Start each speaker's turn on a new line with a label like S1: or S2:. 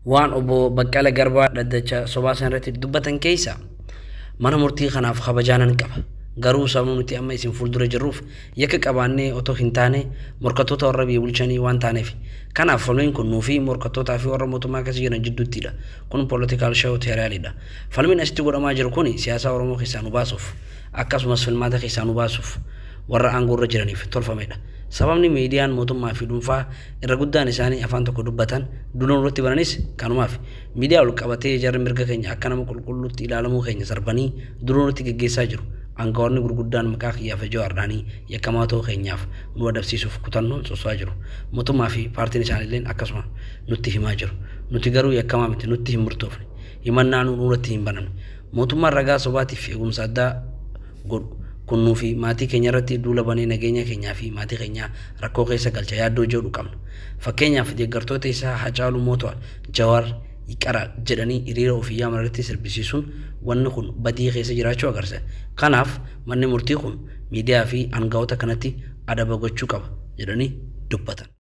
S1: Waan obbo Baqqala Garbaa dhaddacha sobaa san irratti dubbatan keessa, "Mana murtii kanaaf kabajaa nan qaba. Garuu sababni nuti amma isin fuuldura jirruuf yakka qabaannee otoo hin taane morkattoota warra biyya bulchanii waan taaneef. Kanaaf falmiin kun nuufi morkattootaa fi warra mootummaa keessa jiran jidduuttidha. Kun political show theoryidha. Falmiin asitti godhamaa jiru kun siyaasa Oromoo keessaa nu baasuuf, akkasumas filmaata keessaa nu baasuuf warra aangoo irra jiraniif tolfamedha. Sababni miidiyaan mootummaa fi dhuunfaa irra guddaan isaanii afaan tokko dubbatan duula nurratti bananis kanumaaf. Miidiyaa ol qabatee jarri mirga keenya akka nama qulqulluutti ilaalamuu keenya sarbanii duula nurratti geggeessaa jiru. Aangawoonni gurguddaan maqaa kiyyaaf Jawaar yakkamaa ta'uu keenyaaf nu adabsiisuuf kutannoon soso'aa jiru. Mootummaa fi paartiin isaaniillee akkasuma nutti himaa jiru. Nuti garuu yakkamaa miti, nutti hin murtoofne. Himannaa nu nurratti hin banamne. Mootummaan ragaa sobaatiif eegumsa addaa godhu kun nuu fi maatii keenya irratti duula banee nageenya keenyaa fi maatii keenyaa rakkoo keessa galcha yaaddoo jedhu qabna. Fakkeenyaaf, deeggartoota isaa Hacaaluu Mooto'aa, Jawaar Yiqara jedhanii hiriira ofii yaaman irratti sirbisiisuun wanni kun badii keessa jiraachuu agarsiisa. Kanaaf manni murtii kun miidiyaa fi aangawoota kanatti adaba gochuu qaba" jedhanii dubbatan.